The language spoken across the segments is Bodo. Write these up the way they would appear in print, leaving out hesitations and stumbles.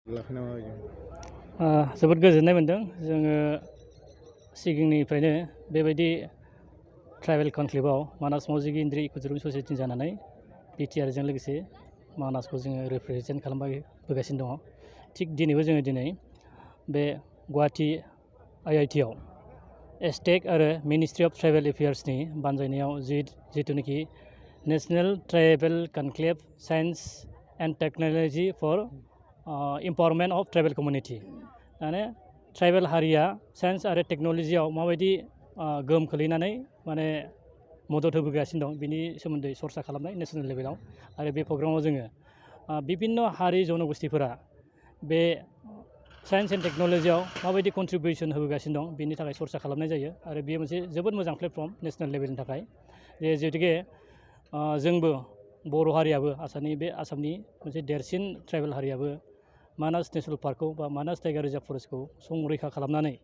जोबोद गोजोननाय मोनदों जोङो सिगांनिफ्रायनो बेबायदि ट्राइबेल कनक्लेभआव मानास मावजिगिन्द्रि इक'टुरिजम ससाइटि जानानै बिटिआरजों लोगोसे मानासखौ जोङो रिप्रेजेन्ट खालामबोगासिनो दङ। थिग दिनैबो जोङो दिनै बे गुवाहाटि आइआइटिआव एसटेक आरो मिनिस्ट्रि अफ ट्राइबेल एफेयार्सनि बानजायनायाव जिथुनाखि national tribal conclave science and technology for empowerment of tribal community माने ट्राइबेल हारिया साइन्स आरो टेक्न'लजियाव माबायदि गोहोम खोलैनानै माने मदद होबोगासिनो दं बिनि सोमोन्दै सरसा खालामनाय नेशनेल लेभेलाव आरो बे प्रग्रामाव जोङो बिभिन्न हारि जनगोष्ठीफोरा बे साइन्स एन्ड टेक्न'लजियाव माबायदि कन्ट्रिबिउसन होबोगासिनो दं बिनि थाखाय सरसा खालामनाय जायो आरो बेयो मोनसे जोबोद मोजां प्लेटफर्म नेशनेल लेभेलनि थाखाय जेहेतुके जोंबो बर' हारियाबो आसामनि मोनसे देरसिन ट्राइबेल हारियाबो मानास नेशनेल पार्कखौ बा मानास टाइगार रिजार्भ फरेस्टखौ संरैखा खालामनानै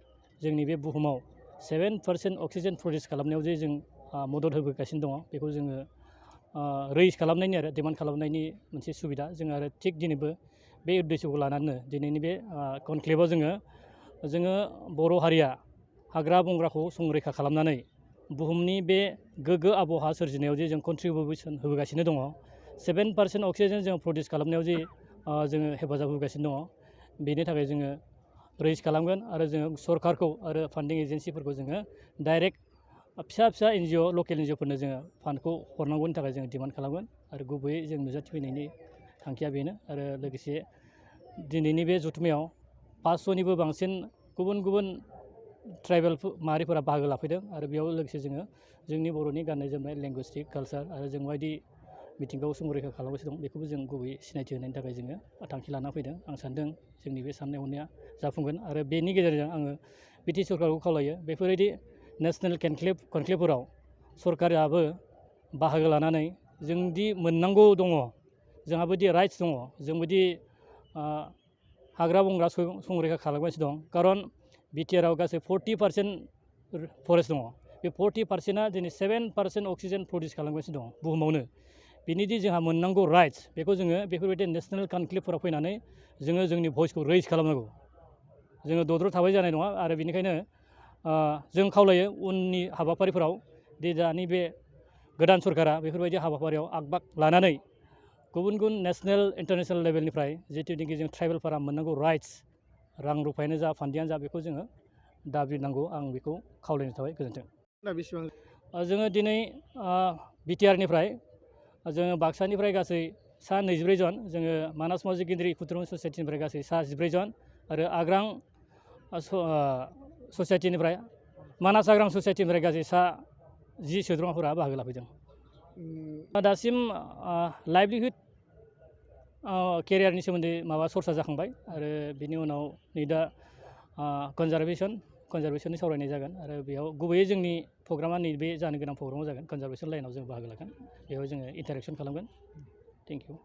जोंनि बे बुहुमाव 7% अक्सिजेन प्रडिउस खालामनायाव जे जों मदद होबोगासिनो दङ बेखौ जोङो रैज खालामनायनि आरो डिमान्ड खालामनायनि मोनसे सुबिदा जों आरो थिग दिनैबो बे उद्देश्यखौ लानानै दिनैनि बे कनक्लेभआव जोङो बर' हारिया हाग्रा बंग्राखौ संरैखा खालामनानै बुहुमनि बे गोग्गो आबहावा सोरजिनायाव जे जों कन्ट्रिबिउसन होबोगासिनो दङ 7% अक्सिजेन जों प्रडिउस खालामनायाव जे जोङो हेफाजाब होगासिनो दङ बेनि थाखाय जोङो रैज खालामगोन आरो जोङो सरकारखौ आरो फान्डिं एजेन्सिफोरखौ जोङो डाइरेक्ट फिसा एनजिअ लकेल एनजिअफोरनो जोङो फान्डखौ हरनांगौनि थाखाय जोङो डिमान्ड खालामगोन आरो गुबैयै जों नुजाथिफैनायनि थांखिया बेनो आरो लोगोसे दिनैनि बे जथुम्मायाव 500निबो बांसिन गुबुन गुबुन ट्राइबेल माहारिफोरा बाहागो लाफैदों आरो बेयाव लोगोसे जोङो जोंनि बर'नि गाननाय जोमनाय लेंगुवेस्टिक कालचार आरो जों बायदि मिथिंगाखौ संरैखा खालामगासिनो दं बेखौबो जों गुबैयै सिनायथि होनायनि थाखाय जोङो थांखि लाना फैदों आं सानदों जोंनि बे साननाय हनाया जाफुंगोन आरो बेनि गेजेरजों आङो बिटि सरकारखौ खावलायो बेफोरबायदि नेशनेल कनक्लेभफोराव सरकाराबो बाहागो लानानै जोंदि मोननांगौ दङ जोंहाबोदि राइट्स दङ जोंबोदि हाग्रा बंग्रा संरैखा खालामगासिनो दं खारन बिटिआरआव गासै 40% फरेस्ट दङ बे 40%आ दिनै 7% अक्सिजेन प्रडिउस खालामगासिनो दं बुहुमावनो बिनिदि जोंहा मोननांगौ राइट्स बेखौ जोङो बेफोरबायदि नेशनेल कनक्लेभफोराव फैनानै जोङो जोंनि भइसखौ रैज खालामनांगौ जोङो दद्र' थाबाय जानाय नङा आरो बेनिखायनो जों खावलायो उननि हाबाफारिफोराव दि दानि बे गोदान सरकारा बेफोरबायदि हाबाफारियाव आग लानानै गुबुन गुबुन नेशनेल इन्टारनेशनेल लेभेलनिफ्राय जिथुनाखि जों ट्राइबेलफोरा मोननांगौ राइट्स रां रुफायानो जा फान्डियानो जा बेखौ जोङो दाबिनांगौ आं बेखौ खावलायनो थाबाय गोजोन्थों। जोङो दिनै बिटिआरनिफ्राय जोङो बाक्सानिफ्राय गासै सा 24 जन जोङो मानास मावजिगिन्द्रि इक'टुरिजम ससाइटिनिफ्राय गासै सा 14 जन आरो आग्रां ससाइटिनिफ्राय मानास आग्रां ससाइटिनिफ्राय गासै सा 10 सोद्रोमाफोरा बाहागो लाफैदों। दासिम लाइभलिहुड केरियारनि सोमोन्दै सरसा जाखांबाय आरो बिनि उनाव नै दा कनजारभेसननि सावरायनाय जागोन आरो बेयाव गुबैयै जोंनि प्रग्रामा नैबे जानो गोनां प्रग्रामाव जागोन कनजारभेसन लाइनाव जों बाहागो लागोन बेयाव जोङो इन्टारेक्सन खालामगोन। Thank you.